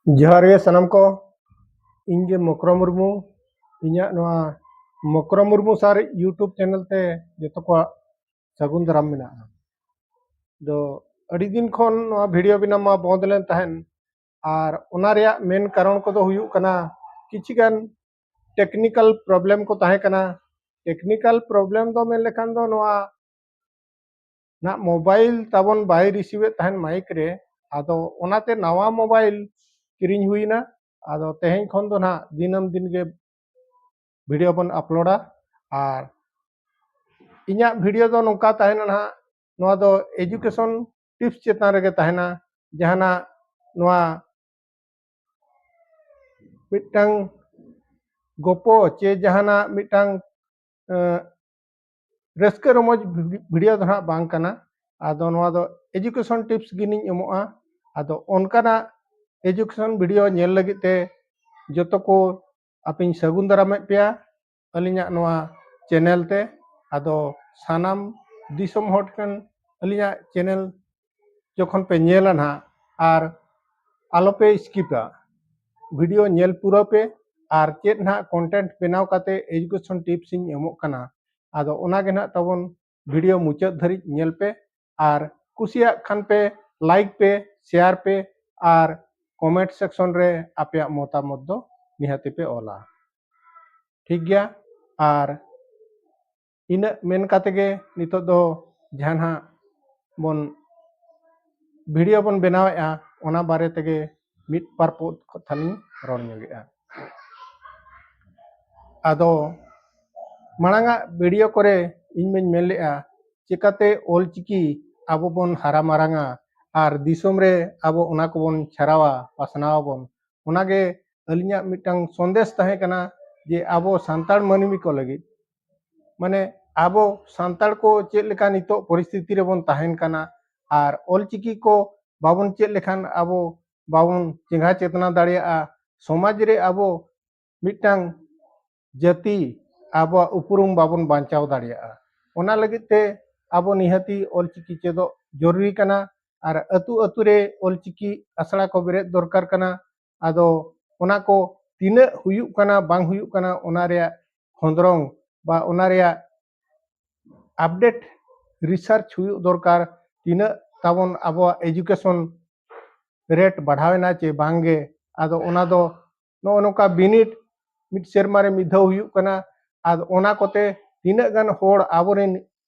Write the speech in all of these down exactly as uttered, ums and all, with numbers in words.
ᱡᱚᱦᱟᱨ ᱜᱮ ᱥᱟᱱᱟᱢ ᱠᱚ᱾ ᱤᱧ ᱜᱮ ᱢᱚᱠᱨᱚ ᱢᱩᱨᱢᱩ᱾ ᱤᱧᱟᱹᱜ ᱱᱚᱣᱟ ᱢᱚᱠᱨᱚ ᱢᱩᱨᱢᱩ ᱥᱟᱨ YouTube ᱪᱮᱱᱮᱞ ᱛᱮ ᱡᱚᱛᱚ ᱠᱚᱣᱟᱜ ᱥᱟᱹᱜᱩᱱ ᱫᱟᱨᱟᱢ ᱢᱮᱱᱟᱜᱼᱟ᱾ ᱫᱚ ᱟᱹᱰᱤ ᱫᱤᱱ ᱠᱷᱚᱱ ᱱᱚᱣᱟ ᱵᱷᱤᱰᱤᱭᱳ ᱵᱮᱱᱟᱣ ᱢᱟ ᱵᱚᱱᱫ ᱞᱮᱱ ᱛᱟᱦᱮᱱ, ᱟᱨ ᱚᱱᱟ ᱨᱮᱭᱟᱜ ᱢᱮᱱ ᱠᱟᱨᱚᱱ ᱠᱚᱫᱚ ᱦᱩᱭᱩᱜ ᱠᱟᱱᱟ, ᱠᱤᱪᱷᱤ ᱜᱟᱱ ᱴᱮᱠᱱᱤᱠᱟᱞ ᱯᱨᱚᱵᱞᱮᱢ ᱠᱚ ᱛᱟᱦᱮᱸ ᱠᱟᱱᱟ᱾ ᱴᱮᱠᱱᱤᱠᱟᱞ ᱯᱨᱚᱵᱞᱮᱢ ᱫᱚ ᱢᱮᱱ ᱞᱮᱠᱷᱟᱱ ᱫᱚ ᱱᱚᱣᱟ ᱱᱟᱜ ᱢᱳᱵᱟᱭᱤᱞ ᱛᱟᱵᱚᱱ ᱵᱟᱭ ᱨᱤᱥᱤᱵᱷ ᱮᱫ ᱛᱟᱦᱮᱱ ᱢᱟᱭᱤᱠ ᱨᱮ, ᱟᱫᱚ ᱚᱱᱟᱛᱮ ᱱᱟᱣᱟ ᱢᱳᱵᱟᱭᱤᱞ ᱠᱤᱨᱤᱧ ᱦᱩᱭᱱᱟ᱾ ᱟᱫᱚ ᱛᱮᱦᱮᱧ ᱠᱷᱚᱱ ᱫᱚ ᱱᱟᱜ ᱫᱤᱱᱟᱹᱢ ᱫᱤᱱ ᱜᱮ ᱵᱷᱤᱰᱤᱭᱳ ᱵᱚᱱ ᱟᱯᱞᱳᱰᱟ᱾ ᱟᱨ ᱤᱧᱟᱹᱜ ᱵᱷᱤᱰᱤᱭᱳ ᱫᱚ ᱱᱚᱝᱠᱟ ᱛᱟᱦᱮᱱᱟ ᱱᱟᱦᱟᱜ, ᱱᱚᱣᱟ ᱫᱚ ᱮᱡᱩᱠᱮᱥᱚᱱ ᱴᱤᱯᱥ ᱪᱮᱛᱟᱱ ᱨᱮᱜᱮ ᱛᱟᱦᱮᱱᱟ᱾ ᱡᱟᱦᱟᱱᱟᱜ ᱱᱚᱣᱟ ᱢᱤᱫᱴᱟᱝ ᱜᱚᱯᱚ ᱪᱮ ᱡᱟᱦᱟᱱᱟᱜ ᱢᱤᱫᱴᱟᱝ, ᱮᱸ, ᱨᱟᱹᱥᱠᱟᱹ ᱨᱚᱢᱚᱡᱽ ᱵᱷᱤ-, ᱵᱷᱤᱰᱤᱭᱳ ᱫᱚ ᱱᱟᱦᱟᱜ ᱵᱟᱝ ᱠᱟᱱᱟ᱾ ᱟᱫᱚ ᱱᱚᱣᱟ ᱫᱚ ᱮᱡᱩᱠᱮᱥᱚᱱ ᱴᱤᱯᱥ ᱜᱮᱞᱤᱧ ᱮᱢᱚᱜᱼᱟ᱾ ᱟᱫᱚ ᱚᱱᱠᱟᱱᱟᱜ ᱮᱡᱩᱠᱮᱥᱚᱱ ᱵᱷᱤᱰᱤᱭᱳ ᱧᱮᱞ ᱞᱟᱹᱜᱤᱫ ᱛᱮ ᱡᱚᱛᱚ ᱠᱚ ᱟᱯᱮᱧ ᱥᱟᱹᱜᱩᱱ ᱫᱟᱨᱟᱢᱮᱫ ᱯᱮᱭᱟ ᱟᱹᱞᱤᱧᱟᱜ ᱱᱚᱣᱟ ᱪᱮᱱᱮᱞ ᱛᱮ᱾ ᱟᱫᱚ ᱥᱟᱱᱟᱢ ᱫᱤᱥᱚᱢ ᱦᱚᱲ ᱴᱷᱮᱱ ᱟᱹᱞᱤᱧᱟᱜ ᱪᱮᱱᱮᱞ ᱡᱚᱠᱷᱚᱱ ᱯᱮ ᱧᱮᱞᱟ ᱱᱟᱦᱟᱜ, ᱟᱨ ᱟᱞᱚᱯᱮ ᱥᱠᱤᱯᱟ, ᱵᱷᱤᱰᱤᱭᱳ ᱧᱮᱞ ᱯᱩᱨᱟᱹᱣ ᱯᱮ᱾ ᱟᱨ ᱪᱮᱫ ᱱᱟᱦᱟᱜ ᱠᱚᱱᱴᱮᱱᱴ ᱵᱮᱱᱟᱣ ᱠᱟᱛᱮ ᱮᱡᱩᱠᱮᱥᱚᱱ ᱴᱤᱯᱥ ᱤᱧ ᱮᱢᱚᱜ ᱠᱟᱱᱟ, ᱟᱫᱚ ᱚᱱᱟᱜᱮ ᱱᱟᱦᱟᱜ ᱛᱟᱵᱚᱱ ᱵᱷᱤᱰᱤᱭᱳ ᱢᱩᱪᱟᱹᱫ ᱫᱷᱟᱹᱨᱤᱡ ᱧᱮᱞ ᱯᱮ᱾ ᱟᱨ ᱠᱩᱥᱤᱭᱟᱜ ᱠᱷᱟᱱ ᱯᱮ ᱞᱟᱭᱤᱠ ᱯᱮ, ᱥᱮᱭᱟᱨ ᱯᱮ, ᱟᱨ ᱠᱚᱢᱮᱱᱴ ᱥᱮᱠᱥᱚᱱ ᱨᱮ ᱟᱯᱮᱭᱟᱜ ᱢᱚᱛᱟᱢᱚᱛ ᱫᱚ ᱱᱤᱦᱟᱹᱛᱤ ᱯᱮ ᱚᱞᱟ᱾ ᱴᱷᱤᱠ ᱜᱮᱭᱟ, ᱟᱨ ᱤᱱᱟᱹᱜ ᱢᱮᱱ ᱠᱟᱛᱮ ᱜᱮ ᱱᱤᱛᱚᱜ ᱫᱚ ᱡᱟᱦᱟᱸ ᱱᱟᱦᱟᱜ ᱵᱚᱱ ᱵᱷᱤᱰᱤᱭᱳ ᱵᱚᱱ ᱵᱮᱱᱟᱣᱮᱫᱼᱟ, ᱚᱱᱟ ᱵᱟᱨᱮ ᱛᱮᱜᱮ ᱢᱤᱫ ᱵᱟᱨ ᱯᱚᱫ ᱠᱟᱛᱷᱟ ᱞᱤᱧ ᱨᱚᱲ ᱧᱚᱜᱮᱜᱼᱟ᱾ ᱟᱫᱚ ᱢᱟᱲᱟᱝᱟᱜ ᱵᱷᱤᱰᱤᱭᱳ ᱠᱚᱨᱮ ᱤᱧ ᱢᱟᱧ ᱢᱮᱱ ᱞᱮᱜᱼᱟ, ᱪᱤᱠᱟᱛᱮ ᱚᱞᱪᱤᱠᱤ ᱟᱵᱚ ᱵᱚᱱ ᱦᱟᱨᱟ ᱢᱟᱨᱟᱝᱟ ᱟᱨ ᱫᱤᱥᱚᱢ ᱨᱮ ᱟᱵᱚ ᱚᱱᱟ ᱠᱚᱵᱚᱱ ᱪᱷᱟᱨᱟᱣᱟ, ᱯᱟᱥᱱᱟᱣ ᱟᱵᱚᱱ᱾ ᱚᱱᱟᱜᱮ ᱟᱹᱞᱤᱧᱟᱜ ᱢᱤᱫᱴᱟᱝ ᱥᱚᱱᱫᱮᱥ ᱛᱟᱦᱮᱸ ᱠᱟᱱᱟ ᱡᱮ ᱟᱵᱚ ᱥᱟᱱᱛᱟᱲ ᱢᱟᱹᱱᱢᱤ ᱠᱚ ᱞᱟᱹᱜᱤᱫ, ᱢᱟᱱᱮ ᱟᱵᱚ ᱥᱟᱱᱛᱟᱲ ᱠᱚ ᱪᱮᱫ ᱞᱮᱠᱟ ᱱᱤᱛᱚᱜ ᱯᱚᱨᱤᱥᱛᱷᱤᱛᱤ ᱨᱮᱵᱚᱱ ᱛᱟᱦᱮᱱ ᱠᱟᱱᱟ, ᱟᱨ ᱚᱞᱪᱤᱠᱤ ᱠᱚ ᱵᱟᱵᱚᱱ ᱪᱮᱫ ᱞᱮᱠᱷᱟᱱ ᱟᱵᱚ ᱵᱟᱵᱚᱱ ᱪᱮᱸᱜᱷᱟ ᱪᱮᱛᱱᱟ ᱫᱟᱲᱮᱭᱟᱜᱼᱟ, ᱥᱚᱢᱟᱡᱽ ᱨᱮ ᱟᱵᱚ ᱢᱤᱫᱴᱟᱝ ᱡᱟᱹᱛᱤ ᱟᱵᱚᱣᱟᱜ ᱩᱯᱨᱩᱢ ᱵᱟᱵᱚᱱ ᱵᱟᱧᱪᱟᱣ ᱫᱟᱲᱮᱭᱟᱜᱼᱟ᱾ ᱚᱱᱟ ᱞᱟᱹᱜᱤᱫ ᱛᱮ ᱟᱵᱚ ᱱᱤᱦᱟᱹᱛᱤ ᱚᱞᱪᱤᱠᱤ ᱪᱮᱫᱚᱜ ᱡᱚᱨᱩᱨᱤ ᱠᱟᱱᱟ, ᱟᱨ ᱟᱹᱛᱩ ᱟᱹᱛᱩ ᱨᱮ ᱚᱞᱪᱤᱠᱤ ᱟᱥᱲᱟ ᱠᱚ ᱵᱮᱨᱮᱫ ᱫᱚᱨᱠᱟᱨ ᱠᱟᱱᱟ᱾ ᱟᱫᱚ ᱚᱱᱟ ᱠᱚ ᱛᱤᱱᱟᱹᱜ ᱦᱩᱭᱩᱜ ᱠᱟᱱᱟ ᱵᱟᱝ ᱦᱩᱭᱩᱜ ᱠᱟᱱᱟ, ᱚᱱᱟ ᱨᱮᱭᱟᱜ ᱠᱷᱚᱸᱫᱽᱨᱚᱝ ᱵᱟ ᱚᱱᱟ ᱨᱮᱭᱟᱜ update research ᱦᱩᱭᱩᱜ ᱫᱚᱨᱠᱟᱨ, ᱛᱤᱱᱟᱹᱜ ᱛᱟᱵᱚᱱ ᱟᱵᱚᱣᱟᱜ education rate ᱵᱟᱲᱦᱟᱣ ᱮᱱᱟ ᱪᱮ ᱵᱟᱝ ᱜᱮ᱾ ᱟᱫᱚ ᱚᱱᱟ ᱫᱚ ᱱᱚᱜᱼᱚ ᱱᱚᱝᱠᱟ ᱵᱤᱱᱤᱰ ᱢᱤᱫ ᱥᱮᱨᱢᱟ ᱨᱮ ᱢᱤᱫ ᱫᱷᱟᱣ ᱦᱩᱭᱩᱜ ᱠᱟᱱᱟ᱾ ᱟᱨ ᱚᱱᱟ ᱠᱚᱛᱮ ᱛᱤᱱᱟᱹᱜ ᱜᱟᱱ ᱦᱚᱲ ᱟᱵᱚᱨᱮᱱ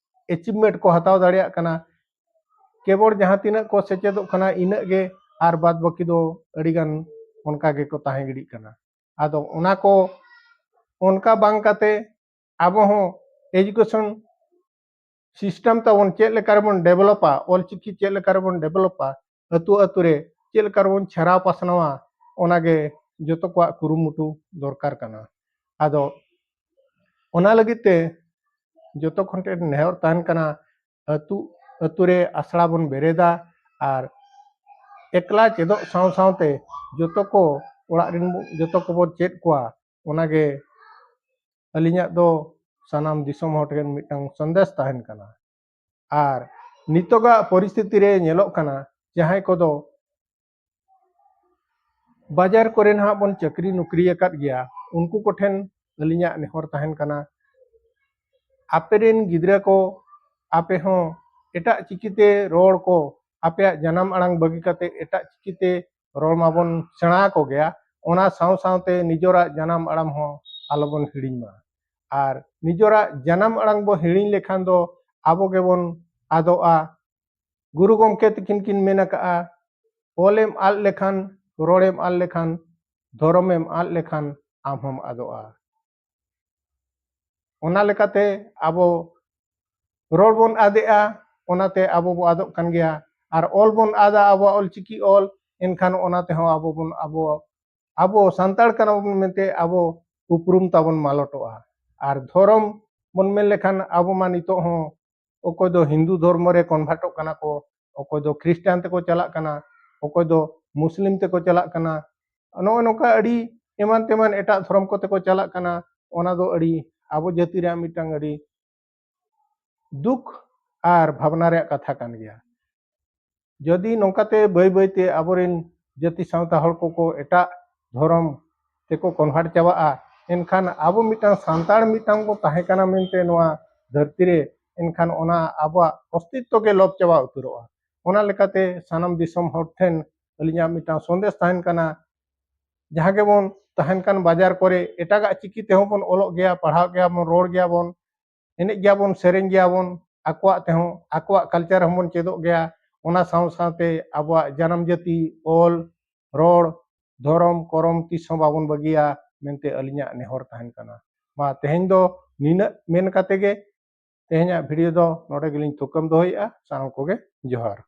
achievement ᱠᱚ ᱦᱟᱛᱟᱣ ᱫᱟᱲᱮᱭᱟᱜ ᱠᱟᱱᱟ, ᱠᱮᱵᱚᱞ ᱡᱟᱦᱟᱸ ᱛᱤᱱᱟᱹᱜ ᱠᱚ ᱥᱮᱪᱮᱫᱚᱜ ᱠᱟᱱᱟ ᱤᱱᱟᱹᱜ ᱜᱮ, ᱟᱨ ᱵᱟᱫ ᱵᱟᱹᱠᱤ ᱫᱚ ᱟᱹᱰᱤ ᱜᱟᱱ ᱚᱱᱠᱟ ᱜᱮᱠᱚ ᱛᱟᱦᱮᱸ ᱜᱤᱰᱤᱜ ᱠᱟᱱᱟ᱾ ᱟᱫᱚ ᱚᱱᱟ ᱠᱚ ᱚᱱᱠᱟ ᱵᱟᱝ ᱠᱟᱛᱮ ᱟᱵᱚ ᱦᱚᱸ education system ᱛᱟᱵᱚᱱ ᱪᱮᱫ ᱞᱮᱠᱟ ᱨᱮᱵᱚᱱ developᱟ, ᱚᱞᱪᱤᱠᱤ ᱪᱮᱫ ᱞᱮᱠᱟ ᱨᱮᱵᱚᱱ developᱟ, ᱟᱹᱛᱩ ᱟᱹᱛᱩ ᱨᱮ ᱪᱮᱫ ᱞᱮᱠᱟ ᱨᱮᱵᱚᱱ ᱪᱷᱮᱨᱟᱣ ᱯᱟᱥᱱᱟᱣᱟ, ᱚᱱᱟᱜᱮ ᱡᱚᱛᱚ ᱠᱚᱣᱟᱜ ᱠᱩᱨᱩᱢᱩᱴᱩ ᱫᱚᱨᱠᱟᱨ ᱠᱟᱱᱟ᱾ ᱟᱫᱚ ᱚᱱᱟ ᱞᱟᱹᱜᱤᱫ ᱛᱮ ᱡᱚᱛᱚ ᱠᱷᱚᱱ ᱴᱷᱮᱱ ᱱᱮᱦᱚᱨ ᱛᱟᱦᱮᱱ ᱠᱟᱱᱟ, ᱟᱹᱛᱩ ᱟᱹᱛᱩ ᱨᱮ ᱟᱥᱲᱟ ᱵᱚᱱ ᱵᱮᱨᱮᱫᱟ ᱟᱨ ᱮᱠᱞᱟ ᱪᱮᱫᱚᱜ ᱥᱟᱶ ᱥᱟᱶᱛᱮ ᱡᱚᱛᱚ ᱠᱚ ᱚᱲᱟᱜ ᱨᱮᱱ ᱡᱚᱛᱚ ᱠᱚᱵᱚᱱ ᱪᱮᱫ ᱠᱚᱣᱟ᱾ ᱚᱱᱟᱜᱮ ᱟᱹᱞᱤᱧᱟᱜ ᱫᱚ ᱥᱟᱱᱟᱢ ᱫᱤᱥᱚᱢ ᱦᱚᱲ ᱴᱷᱮᱱ ᱢᱤᱫᱴᱟᱝ ᱥᱟᱸᱫᱮᱥ ᱛᱟᱦᱮᱱ ᱠᱟᱱᱟ᱾ ᱟᱨ ᱱᱤᱛᱚᱜᱟᱜ ᱯᱚᱨᱤᱥᱛᱷᱤᱛᱤ ᱨᱮ ᱧᱮᱞᱚᱜ ᱠᱟᱱᱟ, ᱡᱟᱦᱟᱸᱭ ᱠᱚᱫᱚ ᱵᱟᱡᱟᱨ ᱠᱚᱨᱮ ᱱᱟᱦᱟᱜ ᱵᱚᱱ ᱪᱟᱹᱠᱨᱤ ᱱᱚᱠᱨᱤ ᱟᱠᱟᱫ ᱜᱮᱭᱟ, ᱩᱱᱠᱩ ᱠᱚᱴᱷᱮᱱ ᱟᱹᱞᱤᱧᱟᱜ ᱱᱮᱦᱚᱨ ᱛᱟᱦᱮᱱ ᱠᱟᱱᱟ, ᱟᱯᱮ ᱨᱮᱱ ᱜᱤᱫᱽᱨᱟᱹ ᱠᱚ ᱟᱯᱮ ᱦᱚᱸ ᱮᱴᱟᱜ ᱪᱤᱠᱤᱛᱮ ᱨᱚᱲ ᱠᱚ, ᱟᱯᱮᱭᱟᱜ ᱡᱟᱱᱟᱢ ᱟᱲᱟᱝ ᱵᱟᱹᱜᱤ ᱠᱟᱛᱮ ᱮᱴᱟᱜ ᱪᱤᱠᱤᱛᱮ ᱨᱚᱲ ᱢᱟᱵᱚᱱ ᱥᱮᱬᱟ ᱟᱠᱚ ᱜᱮᱭᱟ, ᱚᱱᱟ ᱥᱟᱶ ᱥᱟᱶᱛᱮ ᱱᱤᱡᱚᱨᱟᱜ ᱡᱟᱱᱟᱢ ᱟᱲᱟᱝ ᱦᱚᱸ ᱟᱞᱚᱵᱚᱱ ᱦᱤᱲᱤᱧ ᱢᱟ᱾ ᱟᱨ ᱱᱤᱡᱚᱨᱟᱜ ᱡᱟᱱᱟᱢ ᱟᱲᱟᱝ ᱵᱚ ᱦᱤᱲᱤᱧ ᱞᱮᱠᱷᱟᱱ ᱫᱚ ᱟᱵᱚ ᱜᱮᱵᱚᱱ ᱟᱫᱚᱜᱼᱟ᱾ ᱜᱩᱨᱩ ᱜᱚᱢᱠᱮ ᱛᱤᱠᱤᱱ ᱠᱤᱱ ᱢᱮᱱ ᱟᱠᱟᱫᱼᱟ, ᱚᱞᱮᱢ ᱟᱫ ᱞᱮᱠᱷᱟᱱ, ᱨᱚᱲᱮᱢ ᱟᱫ ᱞᱮᱠᱷᱟᱱ, ᱫᱷᱚᱨᱚᱢᱮᱢ ᱟᱫ ᱞᱮᱠᱷᱟᱱ ᱟᱢ ᱦᱚᱸᱢ ᱟᱫᱚᱜᱼᱟ᱾ ᱚᱱᱟ ᱞᱮᱠᱟᱛᱮ ᱟᱵᱚ ᱨᱚᱲ ᱵᱚᱱ ᱟᱫᱮᱜᱼᱟ, ᱚᱱᱟᱛᱮ ᱟᱵᱚ ᱵᱚ ᱟᱫᱚᱜ ᱠᱟᱱ ᱜᱮᱭᱟ᱾ ᱟᱨ ᱚᱞ ᱵᱚᱱ ᱟᱫᱟ, ᱟᱵᱚᱣᱟᱜ ᱚᱞᱪᱤᱠᱤ ᱚᱞ, ᱮᱱᱠᱷᱟᱱ ᱚᱱᱟ ᱛᱮᱦᱚᱸ ᱟᱵᱚ ᱵᱚᱱ, ᱟᱵᱚ, ᱟᱵᱚ ᱥᱟᱱᱛᱟᱲ ᱠᱟᱱᱟ ᱵᱚᱱ ᱢᱮᱱᱛᱮ ᱟᱵᱚ ᱩᱯᱨᱩᱢ ᱛᱟᱵᱚᱱ ᱢᱟᱞᱚᱴᱚᱜᱼᱟ᱾ ᱟᱨ ᱫᱷᱚᱨᱚᱢ ᱵᱚᱱ ᱢᱮᱱ ᱞᱮᱠᱷᱟᱱ ᱟᱵᱚ ᱢᱟ ᱱᱤᱛᱚᱜ ᱦᱚᱸ ᱚᱠᱚᱭ ᱫᱚ ᱦᱤᱱᱫᱩ ᱫᱷᱚᱨᱢᱚ ᱨᱮ ᱠᱚᱱᱵᱷᱟᱨᱴᱚᱜ ᱠᱟᱱᱟ ᱠᱚ, ᱚᱠᱚᱭ ᱫᱚ ᱠᱷᱨᱤᱥᱴᱟᱱ ᱛᱮᱠᱚ ᱪᱟᱞᱟᱜ ᱠᱟᱱᱟ, ᱚᱠᱚᱭ ᱫᱚ ᱢᱩᱥᱞᱤᱢ ᱛᱮᱠᱚ ᱪᱟᱞᱟᱜ ᱠᱟᱱᱟ, ᱱᱚᱜᱼᱚ ᱱᱚᱝᱠᱟ ᱟᱹᱰᱤ ᱮᱢᱟᱱ ᱛᱮᱢᱟᱱ ᱮᱴᱟᱜ ᱫᱷᱚᱨᱚᱢ ᱠᱚᱛᱮ ᱠᱚ ᱪᱟᱞᱟᱜ ᱠᱟᱱᱟ᱾ ᱚᱱᱟ ᱫᱚ ᱟᱹᱰᱤ ᱟᱵᱚ ᱡᱟᱹᱛᱤ ᱨᱮᱭᱟᱜ ᱢᱤᱫᱴᱟᱝ ᱟᱹᱰᱤ ᱫᱩᱠ ᱟᱨ ᱵᱷᱟᱵᱽᱱᱟ ᱨᱮᱭᱟᱜ ᱠᱟᱛᱷᱟ ᱠᱟᱱ ᱜᱮᱭᱟ᱾ ᱡᱩᱫᱤ ᱱᱚᱝᱠᱟᱛᱮ ᱵᱟᱹᱭ ᱵᱟᱹᱭᱛᱮ ᱟᱵᱚᱨᱮᱱ ᱡᱟᱹᱛᱤ ᱥᱟᱶᱛᱟ ᱦᱚᱲ ᱠᱚᱠᱚ ᱮᱴᱟᱜ ᱫᱷᱚᱨᱚᱢ ᱛᱮᱠᱚ ᱠᱚᱱᱵᱷᱟᱨᱴ ᱪᱟᱵᱟᱜᱼᱟ, ᱮᱱᱠᱷᱟᱱ ᱟᱵᱚ ᱢᱤᱫᱴᱟᱝ ᱥᱟᱱᱛᱟᱲ ᱢᱤᱫᱴᱟᱝ ᱵᱚ ᱛᱟᱦᱮᱸ ᱠᱟᱱᱟ ᱢᱮᱱᱛᱮ ᱱᱚᱣᱟ ᱫᱷᱟᱹᱨᱛᱤ ᱨᱮ, ᱮᱱᱠᱷᱟᱱ ᱚᱱᱟ ᱟᱵᱚᱣᱟᱜ ᱚᱥᱛᱤᱛᱛᱚ ᱜᱮ ᱞᱚᱯ ᱪᱟᱵᱟ ᱩᱛᱟᱹᱨᱚᱜᱼᱟ᱾ ᱚᱱᱟ ᱞᱮᱠᱟᱛᱮ ᱥᱟᱱᱟᱢ ᱫᱤᱥᱚᱢ ᱦᱚᱲ ᱴᱷᱮᱱ ᱟᱹᱞᱤᱧᱟᱜ ᱢᱤᱫᱴᱟᱝ ᱥᱚᱱᱫᱮᱥ ᱛᱟᱦᱮᱱ ᱠᱟᱱᱟ, ᱡᱟᱦᱟᱸ ᱜᱮᱵᱚᱱ ᱛᱟᱦᱮᱱ ᱠᱟᱱ ᱵᱟᱡᱟᱨ ᱠᱚᱨᱮ ᱮᱴᱟᱜᱟᱜ ᱪᱤᱠᱤ ᱛᱮᱦᱚᱸ ᱵᱚᱱ ᱚᱞᱚᱜ ᱜᱮᱭᱟ, ᱯᱟᱲᱦᱟᱜ ᱜᱮᱭᱟ ᱵᱚᱱ, ᱨᱚᱲ ᱜᱮᱭᱟ ᱵᱚᱱ, ᱮᱱᱮᱡ ᱜᱮᱭᱟ ᱵᱚᱱ, ᱥᱮᱨᱮᱧ ᱜᱮᱭᱟ ᱵᱚᱱ, ᱟᱠᱚᱣᱟᱜ ᱛᱮᱦᱚᱸ, ᱟᱠᱚᱣᱟᱜ ᱠᱟᱞᱪᱟᱨ ᱦᱚᱸᱵᱚᱱ ᱪᱮᱫᱚᱜ ᱜᱮᱭᱟ᱾ ᱚᱱᱟ ᱥᱟᱶ ᱥᱟᱶᱛᱮ ᱟᱵᱚᱣᱟᱜ ᱡᱟᱱᱟᱢ ᱡᱟᱹᱛᱤ, ᱚᱞ, ᱨᱚᱲ, ᱫᱷᱚᱨᱚᱢ, ᱠᱚᱨᱚᱢ ᱛᱤᱥ ᱦᱚᱸ ᱵᱟᱵᱚᱱ ᱵᱟᱹᱜᱤᱭᱟ ᱢᱮᱱᱛᱮ ᱟᱹᱞᱤᱧᱟᱜ ᱱᱮᱦᱚᱨ ᱛᱟᱦᱮᱱ ᱠᱟᱱᱟ᱾ ᱢᱟ ᱛᱮᱦᱮᱧ ᱫᱚ ᱱᱤᱱᱟᱹᱜ ᱢᱮᱱ ᱠᱟᱛᱮ ᱜᱮ ᱛᱮᱦᱮᱧᱟᱜ ᱵᱷᱤᱰᱤᱭᱳ ᱫᱚ ᱱᱚᱰᱮ ᱜᱮᱞᱤᱧ ᱛᱷᱩᱠᱟᱹᱢ ᱫᱚᱦᱚᱭᱮᱫᱼᱟ᱾ ᱥᱟᱱᱟᱢ ᱠᱚᱜᱮ ᱡᱚᱦᱟᱨ᱾